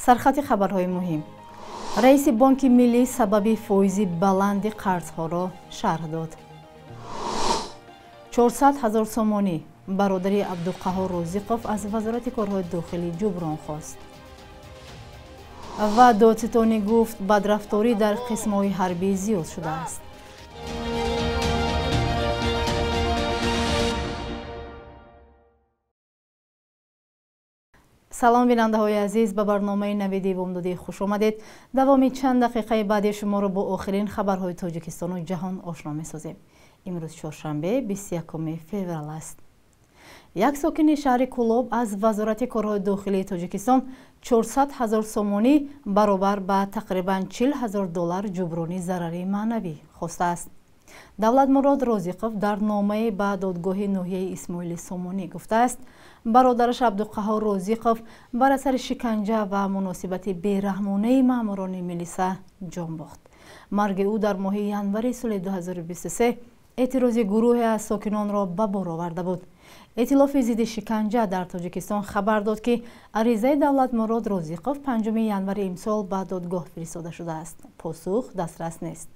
Сархати хабарҳои муҳим. Раиси Бонки Миллӣ сабаби фоизи баланди қарзҳоро шарҳ дод. 400 ҳазор сомонӣ бародари Абдуқаҳҳор Розиқов аз Вазорати корҳои дохилӣ ҷуброн хост. Ва додситонӣ гуфт, бадрафторӣ дар қисмҳои ҳарбӣ зиёд шудааст. Салом, бинандаҳои азиз, ба барномаи навиди бомдодӣ хуш омадед. Давоми чанд дақиқаи баъди шуморо бо охирин хабарҳои Тоҷикистону ҷаҳон ошно месозем. Имрӯз чоршанбе, 21 феврал аст. Як сокини шаҳри Кӯлоб аз Вазорати корҳои дохилии Тоҷикистон 400 ҳазор сомонӣ баробар ба тақрибан 40 ҳазор доллар ҷуброни зарари маънавӣ хостааст. Давлатмурод Розиқов дар номае ба додгоҳи ноҳияи Исмоили Сомонӣ гуфтааст, бародараш Абдуқаҳҳор Розиқов бар асари шиканҷа ва муносибати бераҳмонаи маъмурони милиса ҷон бохт. Марги ӯ дар моҳи январи соли 2023 эътирози гурӯҳе аз сокинонро ба бор оварда буд. Эътилофи зидди шиканҷа дар Тоҷикистон хабар дод, ки аризаи Давлатмурод Розиқов 5 январи имсол ба додгоҳ фиристода шудааст. Посух дастрас нест.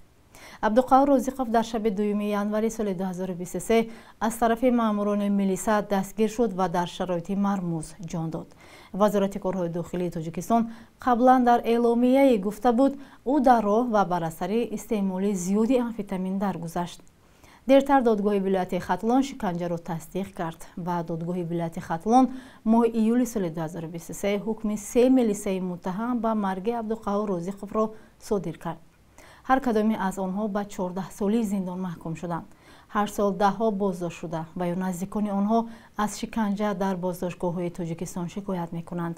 Абдуқаҳҳор Розиқов дар шаби 2 январи соли 2023 аз тарафи маъмурони милиса дастгир шуд ва дар шароити мармуз ҷон дод. Вазорати корҳои дохилии Тоҷикистон қаблан дар эъломияе гуфта буд, ӯ дар роҳ ва бар асари истеъмоли зиёди амфетамин даргузашт. Дертар додгоҳи вилояти Хатлон шиканҷаро тасдиқ кард ва додгоҳи вилояти Хатлон моҳи июли соли 2023 ҳукми се милисаи муттаҳам ба марги Абдуқаҳҳор Розиқовро содир кард. Ҳар кадоме аз онҳо ба 14 солии зиндон маҳкум шуданд. Ҳар сол даҳҳо боздошт шуда ва ё наздикони онҳо аз шиканҷа дар боздоштгоҳҳои Тоҷикистон шикоят мекунанд.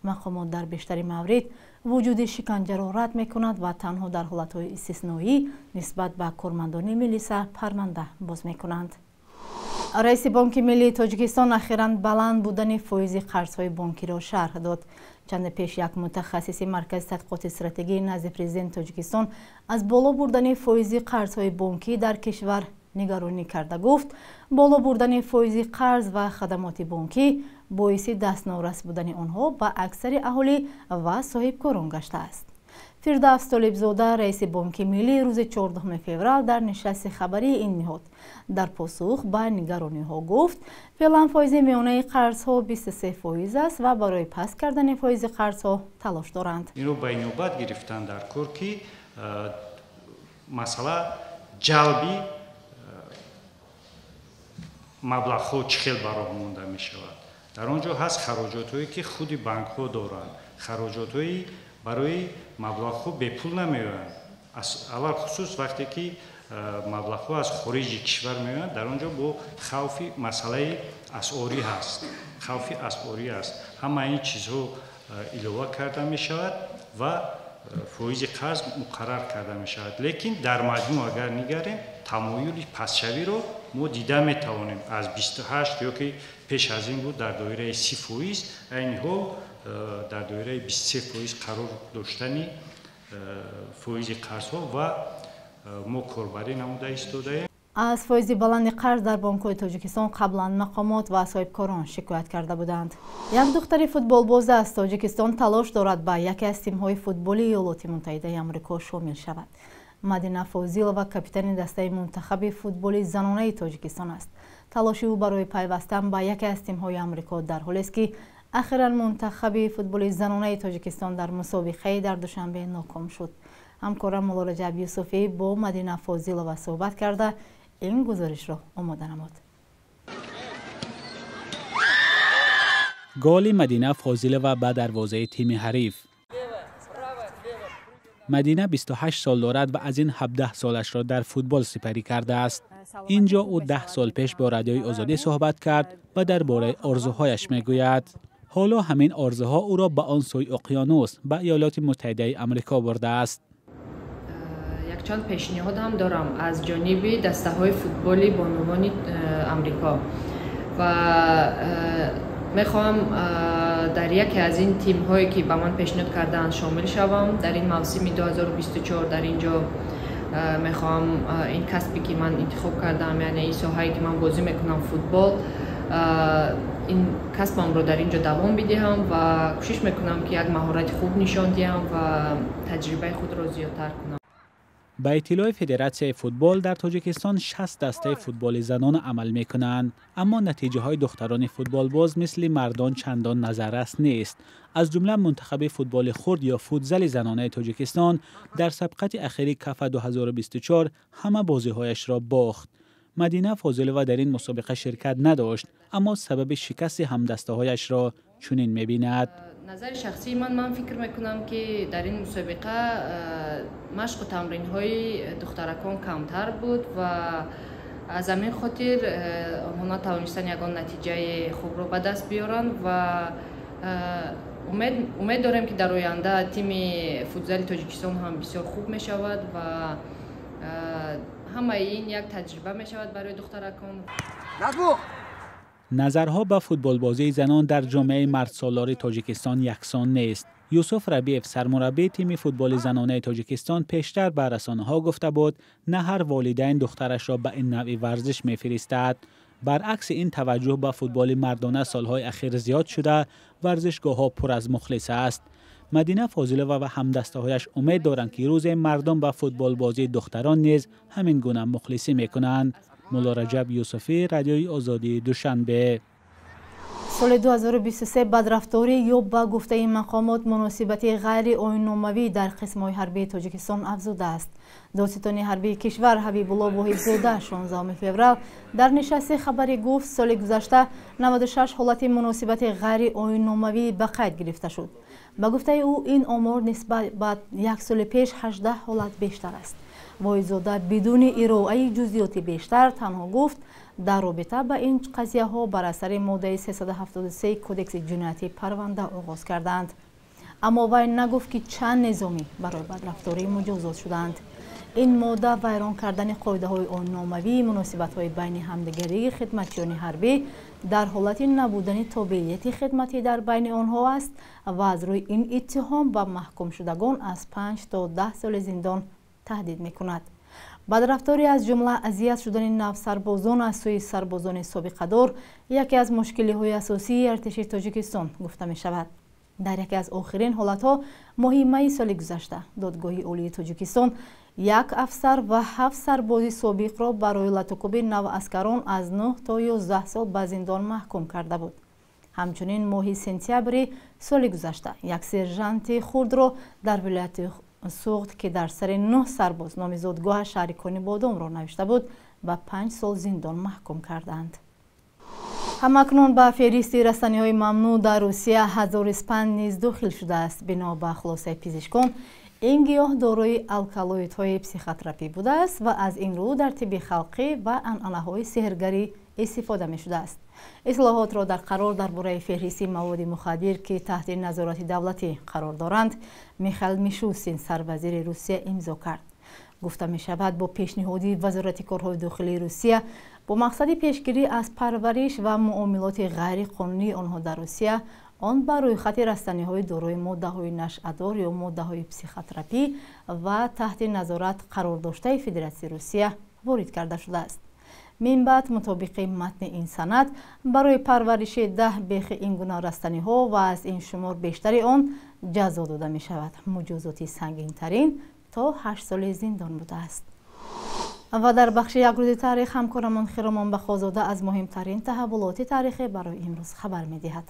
Мақомот дар бештари маврид вуҷуди шиканҷаро рад мекунад ва танҳо дар ҳолатҳои истисноӣ нисбат ба кормандони милиса парванда боз мекунанд. Раиси Бонки Миллии Тоҷикистон ахиран баланд будани фоизи қарзҳои бонкиро шарҳ дод. Чанде пеш як мутахассиси Маркази тадқиқоти стратегии назди президенти Тоҷикистон аз боло бурдани фоизи қарзҳои бонкӣ дар кишвар нигаронӣ карда гуфт, боло бурдани фоизи қарз ва хадамоти бонкӣ боиси дастнорас будани онҳо ба аксари аҳолӣ ва соҳибкорон гаштааст. Фирдавс Толибзода, раиси Бонки Миллӣ, рӯзи 14 феврал дар нишасти хабарии ин ниҳод дар посух ба нигарониҳо гуфт, феълан фоизи миёнаи қарзҳо 23% аст ва барои паст кардани фоизи қарзҳо талош доранд. Инро ба инобат гирифтан дар кор, ки масъала ҷалби маблағҳо чӣ хел ба роҳ монда мешавад. Дар он ҷо ҳаст хароҷотҳое, ки худи банкҳо доранд, хароҷотҳои барои маблағҳо бепул намеоянд. Аввал хусус вақте ки маблағҳо аз хориҷи кишвар меоянд, дар он ҷо бо хавфи масъалаи асъорӣ ҳаст, хавфи асъорӣ аст. Ҳама ин чизҳо илова карда мешавад ва фоизи қарз муқаррар карда мешавад. Лекин дар маҷмӯъ агар нигарем, тамоюли пастшавиро мо дида метавонем. Аз 28 ё ки пеш аз ин буд дар доираи 30%, айни ҳол дар доираи 23% қарор доштани фоизи қарзҳо ва мо корбарӣ намуда истодаем. Аз фоизи баланди қарз дар бонкҳои Тоҷикистон қаблан мақомот ва соҳибкорон шикоят карда буданд. Як духтари футболбоз аз Тоҷикистон талош дорад ба яке аз тимҳои футболи Иёлоти Муттаҳидаи Амрико шомил шавад. Мадина Фозилова капитани дастаи мунтахаби футболи занонаи Тоҷикистон аст. Талоши ӯ барои пайвастан ба яке аз тимҳои Амрико дар ҳолест, ки ахиран мунтахаби футболи занонаи Тоҷикистон дар мусобиқаи дар Душанбе ноком шуд. Ҳамкорам Муллораҷаб Юсуфӣ бо Мадина Фозилова суҳбат карда ин гузоришро омода намуд. Голи Мадина Фозилова ба дарвозаи тими ҳариф. Мадина 28 сол дорад ва аз ин 17 солашро дар футбол сипарӣ кардааст. Инҷо ӯ 10 сол пеш бо Радиои Озодӣ суҳбат кард ва дар бораи орзуҳояш мегӯяд. Ҳоло ҳамин орзуҳо ӯро ба он сӯи уқёнус, ба Иёлоти Муттаҳидаи Амрико бурдааст. Якчанд пешниҳод ҳам дорам аз ҷониби дастаҳои футболи бонувони Амрико ва мехоҳам дар яке аз ин тимҳое, ки ба ман пешниҳод кардаанд, шомил шавам. Дар ин мавсими 2024 дар ин ҷо мехоҳам ин касбе, ки ман интихоб кардаам, яъне ин соҳае, ки ман бозӣ мекунам, футбол, ин касбамро дар ин ҷо давом бидиҳам ва кӯшиш мекунам, ки як маҳорати хуб нишон диҳам ва таҷрибаи худро зиёдтар кунам. Ба иттилои Федератсияи футбол дар Тоҷикистон 60 дастаи футболи занон амал мекунанд, аммо натиҷаҳои духтарони футболбоз мисли мардон чандон назаррас нест. Аз ҷумла мунтахаби футболи хурд ё футзали занонаи Тоҷикистон дар сабқати ахири КАФА 2024 ҳама бозиҳояшро бохт. Мадина Фозилова дар ин мусобиқа ширкат надошт, аммо сабаби шикасти ҳамдастаҳояшро чунин мебинад. Назари шахсии ман фикр мекунам, ки дар ин мусобиқа машқу тамринҳои духтаракон камтар буд ва аз ҳамин хотир онҳо натавонистанд ягон натиҷаи хубро ба даст биёранд ва умед дорем, ки дар оянда тими футзали Тоҷикистон ҳам бисёр хуб мешавад ва ҳамаи ин як таҷриба мешавад барои духтаракон. Назарҳо ба футболбозии занон дар ҷомеаи мардсолори Тоҷикистон яксон нест. Юсуф Рабиев, сармураббии тими футболи занонаи Тоҷикистон, пештар ба расонаҳо гуфта буд, на ҳар волидайн духтарашро ба ин навъи варзиш мефиристад. Баръакси ин, таваҷҷӯҳ ба футболи мардона солҳои ахир зиёд шуда, варзишгоҳҳо пур аз мухлис аст. Мадина Фозилова ва ҳамдастаҳояш умед доранд, ки рӯзе мардум ба футболбозии духтарон низ ҳамин гуна мухлисӣ мекунанд. Мулло Раҷаб Юсуфӣ, Радиои Озодии Душанбе. Соли 2023 бадрафторӣ ё ба гуфтаи мақомот муносибати ғайриоинномавӣ дар қисмҳои ҳарбии Тоҷикистон афзудааст. Додситони ҳарбии кишвар Ҳабибулло Воҳидзода 16 феврал дар нишасти хабарӣ гуфт, соли гузашта 96 ҳолати муносибати ғайриоинномавӣ ба қайд гирифта шуд. Ба гуфтаи ӯ, ин омор нисбат ба як соли пеш 18 ҳолат бештар аст. Воҳидзода бидуни ироаи ҷузъиёти бештар танҳо гуфт, дар робита ба ин қазияҳо бар асари моддаи 373 Кодекси ҷиноятӣ парванда оғоз кардаанд. Аммо вай нагуфт, ки чанд низомӣ барои бадрафторӣ муҷозот шудаанд. Ин модда вайрон кардани қоидаҳои оинномавии муносибатҳои байни ҳамдигарии хидматчиёни ҳарбӣ дар ҳолати набудани тобеияти хидматӣ дар байни онҳо аст ва аз рӯи ин иттиҳом ба маҳкумшудагон аз 5 то 10 соли зиндон таҳдид мекунад. Бадрафторӣ, аз ҷумла азият шудани навсарбозон аз сӯи сарбозони собиқадор, яке аз мушкилиҳои асосии артиши Тоҷикистон гуфта мешавад. Дар яке аз охирин ҳолатҳо моҳи майи соли гузашта Додгоҳи Олии Тоҷикистон як афсар ва 7 сарбози собиқро барои латукӯби наваскарон аз 9 то 11 сол ба зиндон маҳкум карда буд. Ҳамчунин моҳи сентябри соли гузашта як сержанти хурдро дар вилояти Суғд, ки дар сари 9 сарбоз номи зодгоҳа шаҳри Конибодомро навишта буд, ба 5 сол зиндон маҳкум карданд. Ҳамакнун ба феҳристи растаниҳои мамнӯъ дар Русия ҳазориспанд низ дохил шудааст. Бино ба хулосаи пизишкон, ин гиёҳ дорои алкалоидҳои психотропӣ будааст ва аз ин рӯ дар тибби халқӣ ва анъанаҳои сеҳргарӣ истифода мешудааст. Ислоҳотро дар қарор дар бораи феҳристи маводи мухаддир, ки таҳти назорати давлатӣ қарор доранд, Михаил Мишустин, сарвазири Русия, имзо кард. Гуфта мешавад, бо пешниҳоди Вазорати корҳои дохилии Русия бо мақсади пешгирӣ аз парвариш ва муомилоти ғайриқонунии онҳо дар Русия, он ба рӯйхати растаниҳои дорои моддаҳои нашъадор ё моддаҳои психотропӣ ва таҳти назорат қарор доштаи Федератсияи Русия ворид карда шудааст. Мин баъд, мутобиқи матни ин санад, барои парвариши 10 бехи ин гуна растаниҳо ва аз ин шумор бештари он ҷазо дода мешавад. Муҷозоти сангинтарин то 8 соли зиндон будааст. Ва дар бахши як рӯзи таърих ҳамкорамон Хиромон Бахозода аз муҳимтарин таҳаввулоти таърихӣ барои имрӯз хабар медиҳад.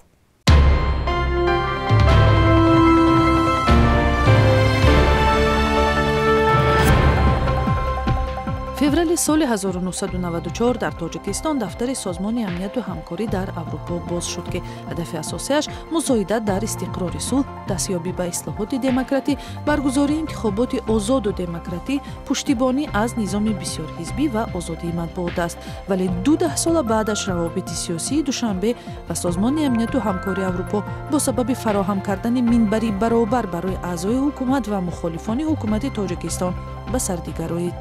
Феврали соли 1994 дар Тоҷикистон дафтари Созмони амнияту ҳамкорӣ дар Аврупо боз шуд, ки ҳадафи асосиаш мусоидат дар истиқрори сулҳ, дастёбӣ ба ислоҳоти демократӣ, баргузории интихоботи озоду демократӣ, пуштибонӣ аз низоми бисёрҳизбӣ ва озодии матбуот аст. Вале ду даҳсола баъдаш равобити сиёсии Душанбе ва Созмони амнияту ҳамкории Аврупо бо сабаби фароҳам кардани минбари баробар барои аъзои ҳукумат ва мухолифони ҳукумати Тоҷикистон ба сардӣ гароид.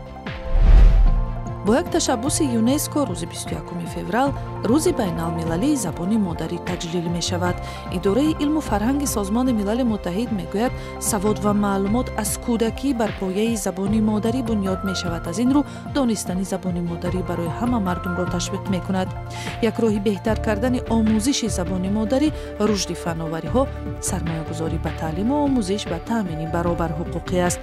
Бо як ташаббуси ЮНЕСКО рӯзи 21 феврал рӯзи байналмилалии забони модарӣ таҷлил мешавад. Идораи илму фарҳанги Созмони Милали Муттаҳид мегӯяд, савод ва маълумот аз кӯдакӣ бар пояи забони модарӣ бунёд мешавад. Аз ин рӯ донистани забони модарӣ барои ҳама мардумро ташвиқ мекунад. Як роҳи беҳтар кардани омӯзиши забони модарӣ рушди фановариҳо, сармоягузорӣ ба таълиму омӯзиш ва таъмини баробарҳуқуқӣ аст.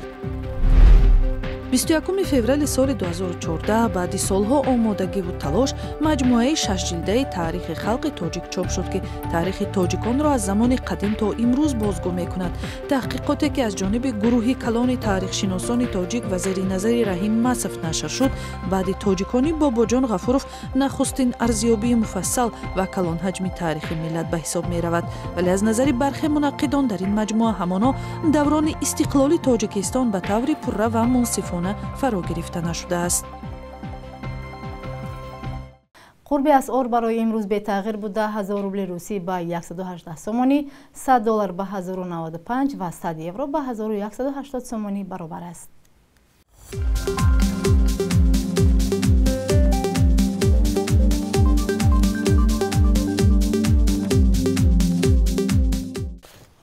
21 феврали соли 2014 баъди солҳо омодагиву талош маҷмӯаи шашҷилдаи таърихи халқи тоҷик чоп шуд, ки таърихи тоҷиконро аз замони қадим то имрӯз бозгӯ мекунад. Таҳқиқоте ки аз ҷониби гурӯҳи калони таърихшиносони тоҷик ва зери назари Раҳим Масов нашр шуд, баъди тоҷикони Бобоҷон Ғафуров нахустин арзёбии муфассал ва калонҳаҷми таърихи миллат ба ҳисоб меравад. Вале аз назари бархе мунаққидон дар ин маҷмӯа ҳамоно даврони истиқлоли Тоҷикистон ба таври пурра ва мунсифона фаро гирифта нашудааст. Қурби асъор барои имрӯз бетағйир буда, 1000 рубли русӣ ба 118 сомонӣ, 100 доллар ба 1095 ва 100 евро ба 1180 сомонӣ баробар аст.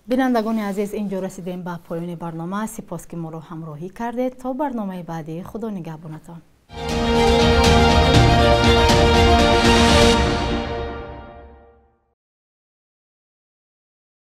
Бинандагони азиз, инҷо расидем ба поёни барнома. Сипос, ки моро ҳамроҳӣ кардед. То барномаи баъдӣ, Худо нигаҳбонатон.